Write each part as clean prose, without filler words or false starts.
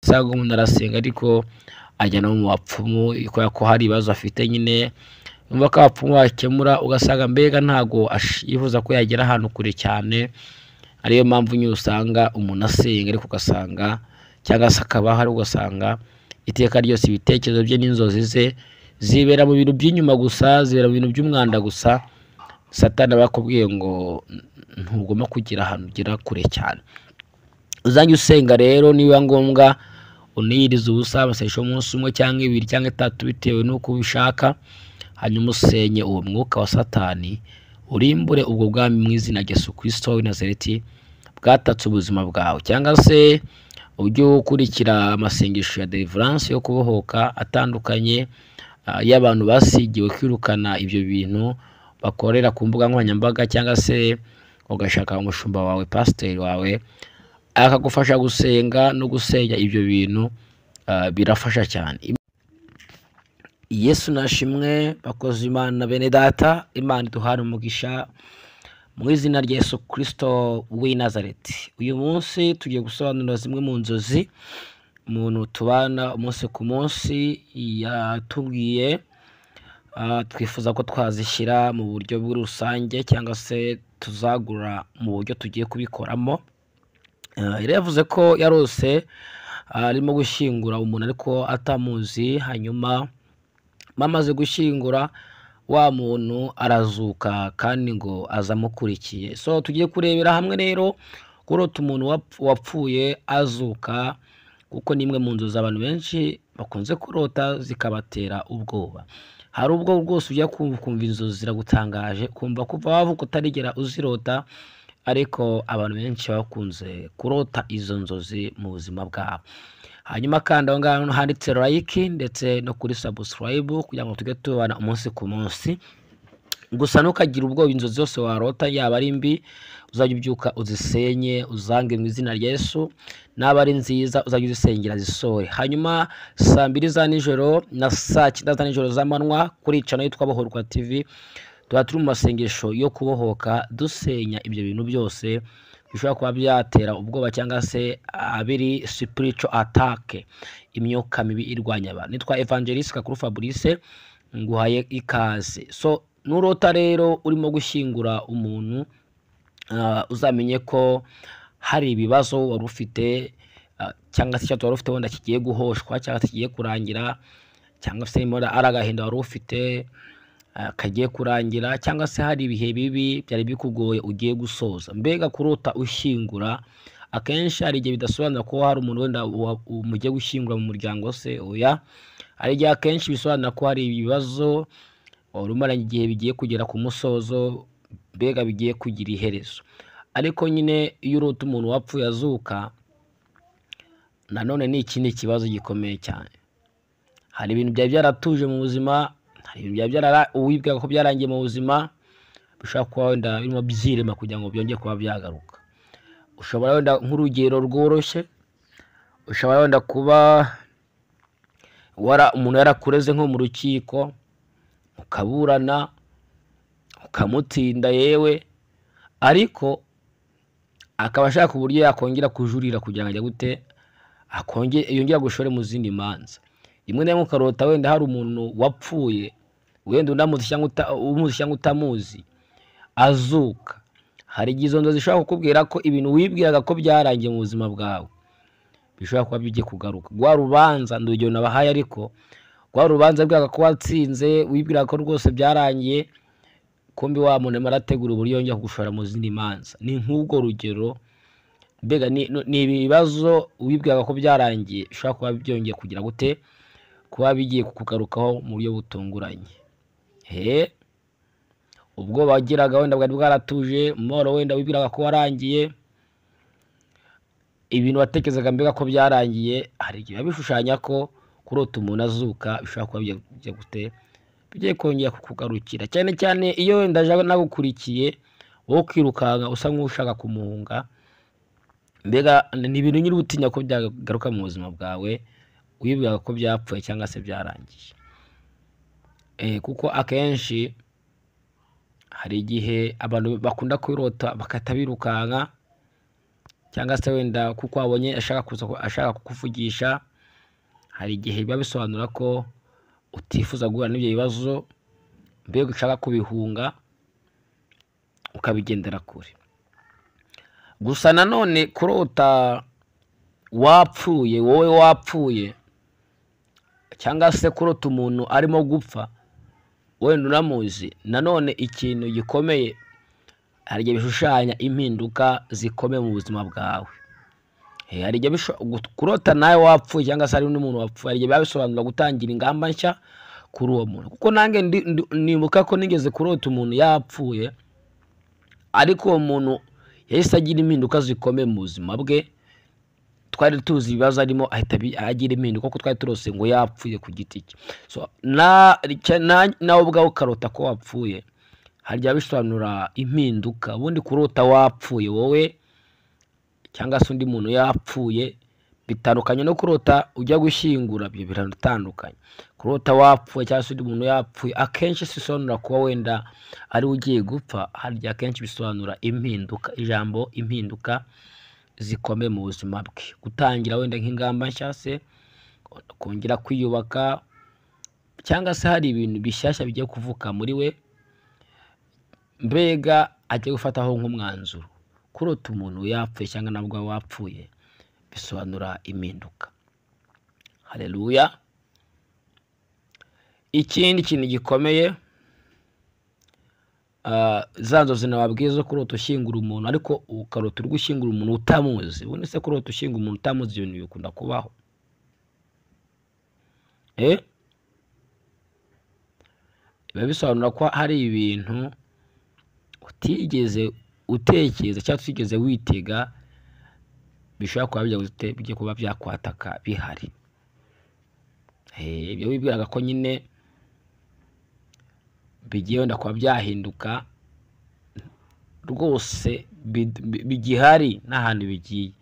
Usanga umuntu arasenga ariko ajya no mu bapfumu kubera ko hari ibibazo afite nyine, yumva ko abapfumu bakemura, ugasanga mbega ntago yifuza ko yagera ahantu kure cyane. Ariyo mpamvu nyine usanga umuntu asenga ariko ugasanga, cyangwa se akaba ahari ugasanga iteka ryose ibitekerezo bye n'inzozi ze zibera mu bintu by'inyuma gusa, zibera mu bintu by'umwanda gusa. Satani aba yakubwiye ngo ntugomba kugira ahantu ugera kure cyane. Uzajya usenga rero niba ngombwa uniyirize ubusa amasengesho umunsi umwe cyangwa ibiri cyangwa itatu bitewe n'uko ubishaka, hanyuma usenye uwo mwuka wa Satani, urimbure ubwo bwami mu izina rya Yesu Kristo w'i Nazareti bwatatse ubuzima bwawe. Cyangwa se ujye ukurikira amasengesho ya deliverance yo kubohoka atandukanye, y'abantu basigiwe kwirukana ibyo bintu bakorera ku mbuga nkoranyambaga, cyangwa se ugashaka umushumba wawe, pasiteri wawe, akagufasha gusenga no gusenya ibyo bintu, birafasha cyane. Yesu nashimwe, bakozi Imana bene data, Imana iduhane umugisha mu izina rya Yesu Kristo w'i Nazareti. Uyu munsi tugiye gusobanura zimwe mu nzozi umuntu tubana umunsi ku munsi yatubwiye. Twifuza ko twazishyira mu buryo rusange cyangwa se tuzagura mu buryo tugiye kubikoramo. Yari yavuze ko yarose arimo gushyingura umuntu ariko atamuzi, hanyuma bamaze gushyingura wa muntu arazuka kandi ngo azamukurikiye. So tugiye kurebera hamwe rero kurota umuntu wapfuye azuka, kuko ni imwe mu nzozi abantu benshi bakunze kurota zikabatera ubwoba. Hari ubwo rwose ujya kumva inzozi ziragutangaje, kumva kuva wavuka utarigera uzirota, ariko abantu benshi bakunze kurota izo nzozi mu buzima bwabo. Hanyuma kandi aho ngaho handitse like ndetse no kuri subscribe kugira ngo tujye tubana umunsi ku munsi. Gusa ntukagire ubwoba, inzozi zose warota yaba ari mbi uzajya ubyuka uzisenye, uzange mu izina rya Yesu, naba ari nziza uzajya uzisengera zisohore. Hanyuma saa mbiri za nijoro na saa cyenda za nijoro z'amanywa kuri channel yitwa Bohorwa TV tuba turi mu masengesho yo kubohoka, dusenya ibyo bintu byose bishobora kuba byatera ubwoba cyangwa se abiri spiritual attack, imyuka mibi irwanya abantu. Nitwa Evangelist Kakuru Fabrice, nguhaye ikaze. So nurota rero urimo gushyingura umuntu, uzamenye ko hari ibibazo wari ufite, cyangwa se icyo wari ufite wenda kigiye guhoshwa cyangwa se kigiye kurangira, cyangwa se ari agahinda wari ufite kagiye kurangira, cyangwa se hari ibihe bibi byari bikugoye ugiye gusoza. Mbega kurota ushyingura akenshi hari igihe bidasobanura ko hari umuntu wenda mugiye gushyingura mu muryango se, oya. Hari igihe akenshi bisobanura ko hari ibibazo wari umaranye igihe bigiye kugera ku musozo, mbega bigiye kugira iherezo. Ariko nyine iyo urota umuntu wapfuye azuka, nanone ni ikindi kibazo gikomeye cyane. Hari ibintu byari byaratuje mu buzima, hari ibintu byari uwibwira ko byarangiye mu buzima, bishobora kuba wenda birimo byirema kugira ngo byongere kuba byagaruka. Ushobora wenda nk'urugero rworoshye, ushobora wenda kuba umuntu yarakureze nko mu rukiko, ukaburana, ukamutsinda yewe, ariko akaba ashaka uburyo yakongera kujurira kugira ngo ajye gute, yongere agushore mu zindi manza. Rimwe na rimwe ukarota wenda hari umuntu wapfuye, wenda unamuzi cyangwa umuzi cyangwa utamuzi, azuka. Hari igihe izo nzozi zishobora kukubwira ko ibintu wibwiraga ko byarangiye mu buzima bwawe bishobora kuba bigiye kugaruka. Rwa rubanza, ni urugero nabahaye, ariko rwa rubanza wibwiraga ko watsinze, wibwiraga ko rwose byarangiye, kumbi wa muntu arimo arategura uburyo yongera kugushora mu zindi manza. Ni nk'ubwo rugero, mbega ni ibibazo wibwiraga ko byarangiye bishobora kuba byongeye kugira gute, kuba bigiye kukugarukaho mu buryo butunguranye. Ubwo wagiraga wenda bwari bwaratuje, umubabaro wenda wibwiraga ko warangiye, ibintu watekerezaga mbega ko byarangiye, hari igihe biba bishushanya ko kurota umuntu azuka bishobora kuba bigiye gute, bigiye kongera kukugarukira. Cyane cyane iyo wenda aje nagukurikiye, wowe ukirukanka usa nk'ushaka kumuhunga, mbega ni ibintu nyiri utinya ko byagaruka mu buzima bwawe, wibwiraga ko byapfuye cyangwa se byarangiye. Kuko akenshi hari igihe abantu bakunda kwirota bagahita birukanka, cyangwa se wenda kuko wabonye ashaka kuza ashaka kukuvugisha, hari igihe biba bisobanura ko utifuza guhura n'ibyo bibazo, mbega ushaka kubihunga ukabigendera kure. Gusa nanone kurota wapfuye, wowe wapfuye, cyangwa se kurota umuntu arimo gupfa wenda unamuzi, nanone ikintu gikomeye, hari igihe bishushanya impinduka zikomeye mu buzima bwawe. Hari igihe kurota nawe wapfuye cyangwa se hari undi muntu wapfuye, hari igihe biba bisobanura gutangira ingamba nshya kuri uwo muntu. Kuko nanjye nibuka ko nigeze kurota umuntu yapfuye, ariko uwo muntu yahise agira impinduka zikomeye mu buzima bwe. Twari tuzi ibibazo arimo, ahita agira impinduka kuko twari turose ngo yapfuye ku giti cye. So, nawe ubwawe ukarota ko wapfuye, hari igihe bisobanura impinduka. Ubundi kurota wapfuye wowe cyangwa se undi muntu yapfuye bitandukanye no kurota ujya gushyingura, ibyo biratandukanye. Kurota wapfuye cyangwa se undi muntu yapfuye akenshi si bisobanura kuba wenda ari we ugiye gupfa, hari igihe akenshi bisobanura impinduka, ijambo impinduka zikomeye mu buzima bwe, gutangira wenda nk'ingamba nshya se, kongera kwiyubaka, cyangwa se hari ibintu bishyashya bigiye kuvuka muri we, mbega agiye gufataho nk'umwanzuro. Kurota umuntu yapfuye cyangwa nabwo wapfuye bisobanura impinduka. Haleluya. Ikindi kintu gikomeye, za nzozi nababwiye zo kurota ushyingura umuntu, ariko ukarota uri gushyingura umuntu utamuzi. Ubundi se kurota ushyingura umuntu utamuzi ibintu bikunda kubaho? Biba bisobanura ko hari ibintu utigeze utekereza cyangwa utigeze witega bishobora kuba bigiye kuba byakwataka bihari. Ibyo wibwiraga ko nyine bigiye wenda kuba byahinduka rwose bigihari n'ahantu bigiye.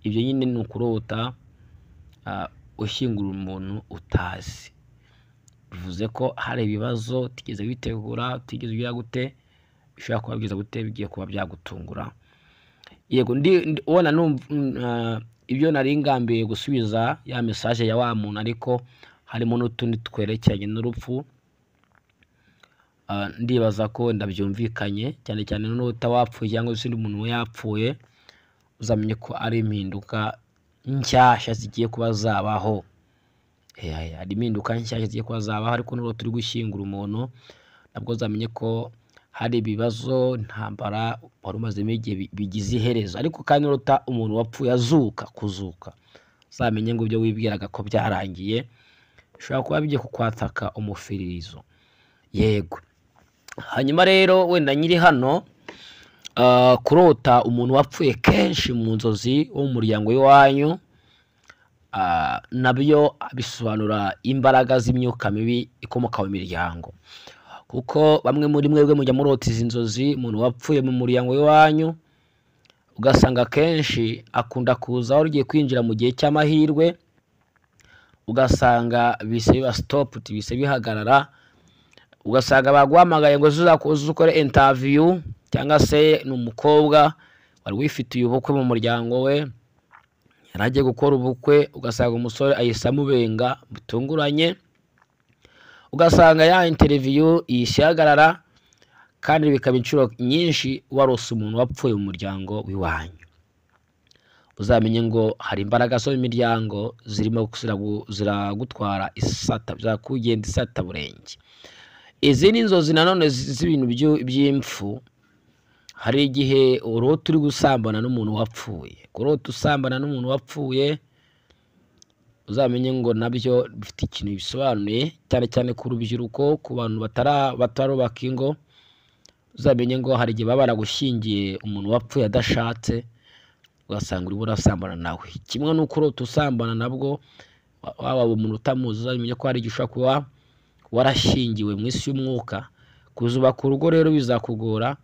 Ibyo nyine ni ukurota ushyingura umuntu utazi, bivuze ko hari ibibazo utigeze witegura, utigeze ugira gute, bishobora kuba byiza gute, bigiye kuba byagutungura. Yego, ubona ibyo nari ngambiye gusubiza ya message ya wa muntu, ariko harimo n'utundi twerekeranye n'urupfu. Ndibaza ko ndabyumvikanye, cyane cyane n'uta wapfuye cyangwa se undi muntu yapfuye, uzamenye ko ari impinduka nshyashya zigiye kuba zabaho. Hari impinduka nshyashya zigiye kuba zabaho, ariko n'uwo turi gushyingura umuntu nabwo uzamenye ko hari ibibazo, intambara wari umazemo igihe bigize iherezo. Ariko kandi n'uruta umuntu wapfuye azuka, kuzuka, uzamenye ngo ibyo wibwiraga ko byarangiye bishobora kuba bigiye kukwataka umufiririzo. Yego. Hanyuma rero wenda nyiri hano, kurota umuntu wapfuye kenshi mu nzozi wo mu muryango w'iwanyu, nabyo bisobanura imbaraga z'imyuka mibi ikomoka mu miryango. Kuko bamwe muri mwebwe mujya murota izi nzozi, umuntu wapfuye mu muryango w'iwanyu, ugasanga kenshi akunda kuza aho ugiye kwinjira mu gihe cy'amahirwe, ugasanga bise biba stopped, bise bihagarara, ugasanga baguhamagaye ngo uze ukore interview, cyangwa se ni umukobwa wari wifitiye ubukwe mu muryango we, yari agiye gukora ubukwe, ugasanga umusore ahise amubenga bitunguranye, ugasanga ya interview ihise ihagarara, kandi bikaba inshuro nyinshi warose umuntu wapfuye mu muryango w'iwanyu. Uzamenye ngo hari imbaraga zo mu miryango zirimo ziragutwara isata, zikugenda isata burenge. Izi ni inzozi nanone z'ibintu by'impfu. Hari igihe urota uri gusambana n'umuntu wapfuye. Kurota usambana n'umuntu wapfuye, uzamenye ngo nabyo bifite ikintu bisobanuye, cyane cyane ku rubyiruko, ku bantu batarubaka ingo. Uzamenye ngo hari igihe baba baragushyingiye umuntu wapfuye adashatse, ugasanga urimo urasambana nawe. Kimwe n'uko urota usambana nabwo, waba umuntu utamuzi, uzamenye ko hari igihe ushobora kuba warashyingiwe mu isi y'umwuka. Kuzubaka urugo rero bizakugora,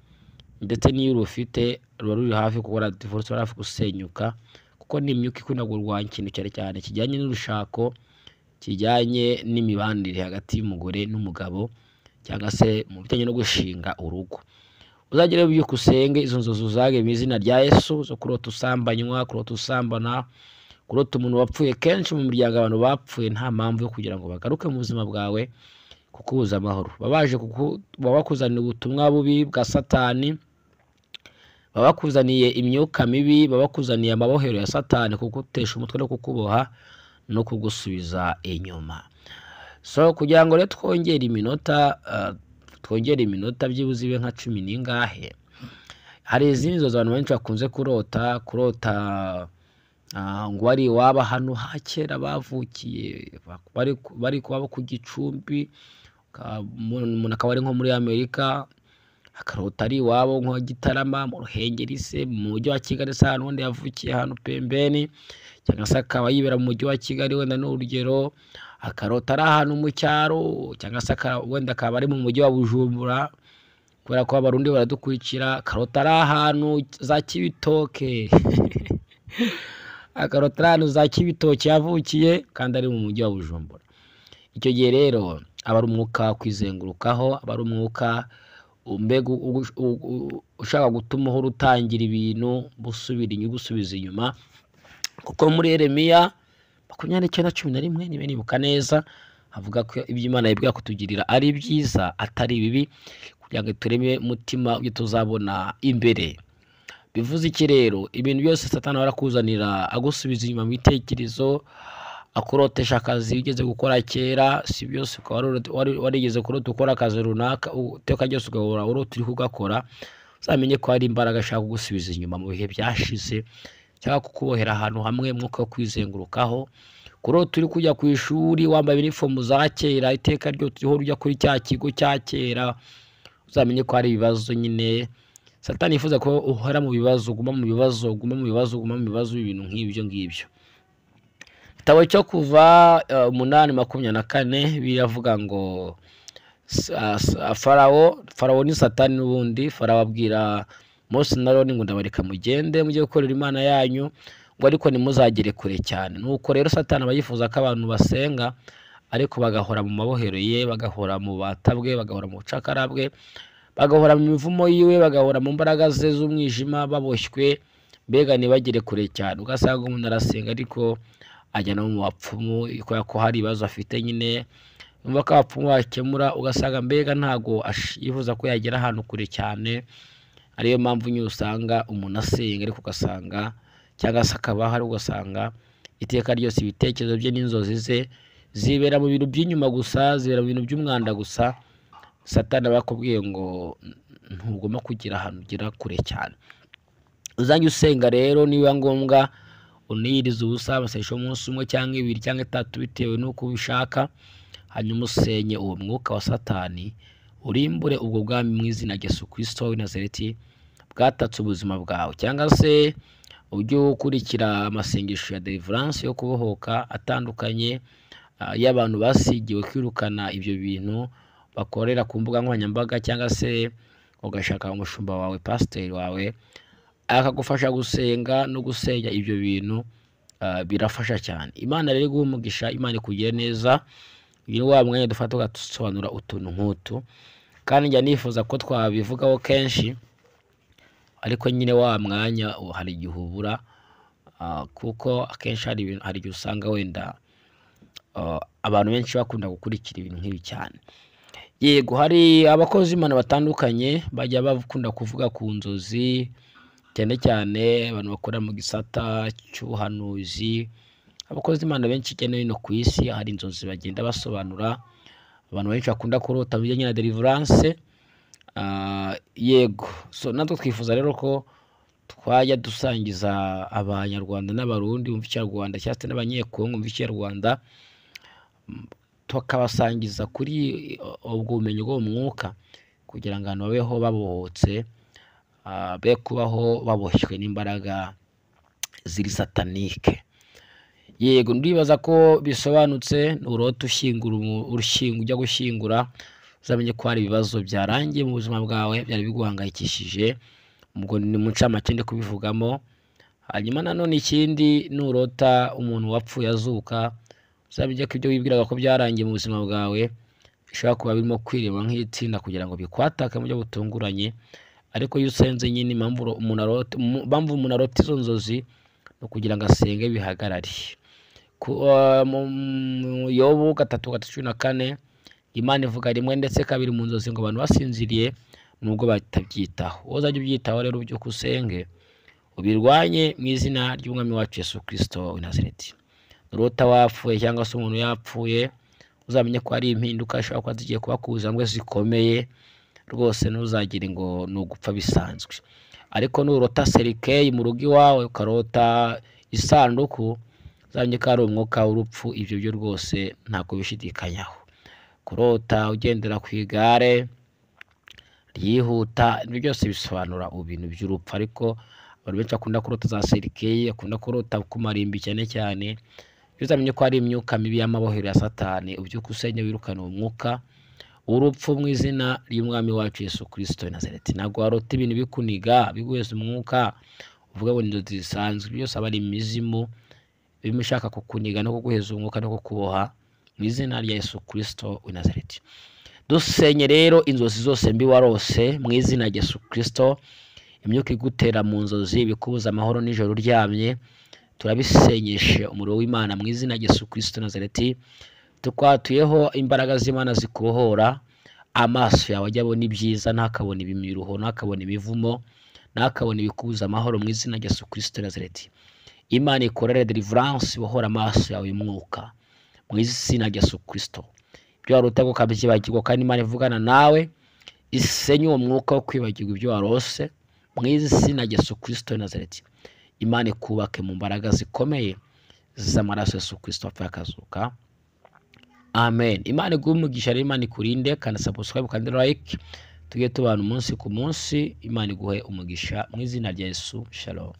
ndetse n'iyo urufite ruba ruri hafi gukora divorce, ruba hafi gusenyuka, kuko ni imyuka ikunda kurwanya ikintu cyane cyane kijyanye n'urushako, kijyanye n'imibanire hagati y'umugore n'umugabo, cyangwa se mu bijyanye no gushinga urugo. Uzagere ubyuka usenge izo nzozi uzage mu izina rya Yesu, zo kurota usambanywa, kurota usambana, kurota umuntu wapfuye. Kenshi mu miryango abantu bapfuye nta mpamvu yo kugira ngo bagaruke mu buzima bwawe kukubuza amahoro. Baba baje baba bakuzanira ubutumwa bubi bwa Satani, baba bakuzaniye imyuka mibi, baba bakuzaniye amabohero ya Satani kugutesha umutwe no kukuboha no kugusubiza inyuma. So kugira ngo rero twongere iminota byibuze ibe nka 10 n'ingahe, hari izindi nzozi abantu benshi bakunze kurota ngo ari iwabo ahantu ha kera bavukiye, bari kuba ku Gicumbi, umuntu akaba ari nko muri Amerika, akarota ari iwabo nko Gitarama, mu Ruhengeri se, mu mujyi wa Kigali se, ahantu wenda yavukiye, ahantu pembeni, cyangwa se akaba yibera mu mujyi wa Kigali, wenda ni urugero, akarota ari ahantu mu cyaro, cyangwa se wenda akaba ari mu mujyi wa Bujumbura, kubera ko Abarundi baradukurikira, akarota ari ahantu za Kibitoke, akarota ari ahantu za Kibitoke yavukiye kandi ari mu mujyi wa Bujumbura. Icyo gihe rero aba ari umwuka kwizengurukaho, aba ari umwuka mbega ushaka gutuma uhora utangira ibintu busubira inyuma, ugusubiza inyuma, kuko muri Yeremiya 29:11, niba nibuka neza, havuga ko ibyo Imana yibwira kutugirira ari byiza atari ibibi, kugira ngo tureme umutima ibyo tuzabona imbere. Bivuze iki rero? Ibintu byose Satani aba arakuzanira agusubiza inyuma mu bitekerezo, akurotesha akazi wigeze gukora kera, si byose, ukaba warigeze kurota ukora akazi runaka, iteka ryose ugahora urota uri kugakora, uzamenye ko hari imbaraga ashaka kugusubiza inyuma mu bihe byashize, cyangwa kukubohera ahantu hamwe, umwuka wo kwizengurukaho. Kurota uri kujya ku ishuri wambaye inifomu za kera, iteka ryose uhora ujya kuri cya kigo cya kera, uzamenye ko hari ibibazo nyine Satani yifuza ko uhora mu bibazo, uguma mu bibazo, uguma mu bibazo, uguma mu bibazo, ibintu nk'ibyo ngibyo. Igitabo cyo Kuva 8:24 biravuga ngo Farawo, Farawo ni Satani n'ubundi. Farawo abwira Mose na Aroni ngo: "Ndabareka mugende mujye gukorera Imana yanyu," ngo "ariko ntimuzagere kure cyane." Nuko rero Satani aba yifuza ko abantu basenga ariko bagahora mu mabohero ye, bagahora mu bubata bwe, bagahora mu bucakara bwe, bagahora mu mivumo yiwe, bagahora mu mbaraga ze z'umwijima, baboshywe, mbega ntibagere kure cyane. Ugasanga umuntu arasenga ariko ajya no mu bapfumu kubera ko hari ibibazo afite nyine, yumva ko abapfumu bakemura. Ugasanga mbega ntago yifuza ko yagera ahantu kure cyane. Ariyo mpamvu nyine usanga umuntu asenga ariko ugasanga, cyangwa se akaba ahari, ugasanga iteka ryose ibitekerezo bye n'inzozi ze zibera mu bintu by'inyuma gusa, zibera mu bintu by'umwanda gusa. Satani aba yakubwiye ngo ntugomba kugira ahantu ugera kure cyane. Uzajya usenga rero, niba ngombwa uniyirize ubusa amasengesho umunsi umwe cyangwa ibiri cyangwa itatu, bitewe n'uko ubishaka, hanyuma usenye uwo mwuka wa Satani, urimbure ubwo bwami mu izina rya Yesu Kristo w'i Nazareti bwatatse ubuzima bwawe. Cyangwa se ujye ukurikira amasengesho ya deliverance, yo kubohoka, atandukanye, y'abantu basigiwe kwirukana ibyo bintu bakorera ku mbuga nkoranyambaga, cyangwa se ugashaka umushumba wawe, pasiteri wawe, akagufasha gusenga no gusenya ibyo bintu. Birafasha cyane. Imana rero iguhe umugisha, Imana ikugire neza. Uyu ni wa mwanya dufata tugasobanura utuntu nk'utu, kandi njya nifuza ko twabivugaho kenshi, ariko nyine wa mwanya hari igihe ubura, kuko akenshi hari igihe usanga wenda abantu benshi bakunda gukurikira ibintu nk'ibi cyane. Yego, hari abakozi b'Imana batandukanye bajya bakunda kuvuga ku nzozi, cyane cyane abantu bakora mu gisata cy'ubuhanuzi. Abakozi b'Imana benshi hirya no hino ku isi hari inzozi bagenda basobanura, abantu benshi bakunda kurota mu bijyanye na deliverance. Yego, so natwe twifuza rero ko twajya dusangiza Abanyarwanda n'Abarundi bumva Ikinyarwanda, cyangwa se n'Abanyekongo bumva Ikinyarwanda, tukabasangiza kuri ubwo bumenyi bwo mu mwuka, kugira ngo abantu babeho babohotse, be kubaho baboshywe n'imbaraga ziri satanique. Yego, ndibaza ko bisobanutse. Nurota ushyingura, ujya gushyingura, uzamenye ko hari ibibazo byarangiye mu buzima bwawe byari biguhangayikishije. Ubwo ni mu ncamake ndi kubivugamo. Hanyuma nanone ikindi, nurota umuntu wapfuye azuka, uzamenye ko ibyo wibwiraga ko byarangiye mu buzima bwawe bishobora kuba birimo kwirema nk'itsinda kugira ngo bikwatake mu buryo butunguranye. Ariko iyo usenze nyine, impamvu umuntu arota izo nzozi ni ukugira ngo asenge bihagarare. Yobu 3:3-14, Imana ivuga rimwe ndetse kabiri mu nzozi ngo abantu basinziriye nubwo batabyitaho. Wowe uzajya ubyitaho rero, ubyuke usenge ubirwanye mu izina ry'Umwami wacu Yesu Kristo w'i Nazareti. Nurota wapfuye cyangwa se umuntu yapfuye, uzamenye ko ari impinduka zishobora kuba zigiye kuba ku buzima bwe zikomeye rwose, ntuzagire ngo ni ugupfa bisanzwe. Ariko nurota cercueil mu rugo iwawe, ukarota isanduku, uzamenye ko ari umwuka w'urupfu. Ibyo byo rwose nta kubishidikanyaho. Kurota ugendera ku igare ryihuta, ibyo byose bisobanura ibintu by'urupfu. Ariko abantu benshi bakunda kurota za cercueil, bakunda kurota ku marimbi cyane cyane, uzamenye ko ari imyuka mibi y'amabohero ya Satani. Ubyuke usenge wirukane uwo mwuka urupfu mu izina ry'Umwami wacu Yesu Kristo w'i Nazareti. Ntabwo warota ibintu bikuniga, biguheza umwuka, uvuga ngo ni inzozi zisanzwe. Byose aba ari imizimu irimo ishaka kukuniga no kuguheza umwuka no kukuboha mu izina rya Yesu Kristo w'i Nazareti. Dusenye rero inzozi zose mbi warose mu izina rya Yesu Kristo. Imyuka igutera mu nzozi bikubuza amahoro nijoro uryamye, turabisenyeshe umuriro w'Imana mu izina rya Yesu Kristo Nazareti. Tukwatuyeho imbaraga z'Imana zikubohora, amaso yawe ajya abona ibyiza, ntakabone ibimiruho, ntakabone imivumo, ntakabone ibikubuza amahoro mu izina rya Yesu Kristo Nazareti. Imana ikorere deliverance, ibohora amaso yawe y'umwuka mu izina rya Yesu Kristo. Ibyo warota ukabyibagirwa, kandi Imana ivugana nawe isenye uwo mwuka wo kwibagirwa ibyo warose mu izina rya Yesu Kristo Nazareti. Imana ikubake mu mbaraga zikomeye z'amaraso Yesu Kristo wapfuye akazuka. Amen. Imana iguhe umugisha rero, Imana ikurinde. Kandi subscribe kandi like, tujye tubana umunsi ku munsi. Imana iguhe umugisha mu izina rya Yesu. Shalom.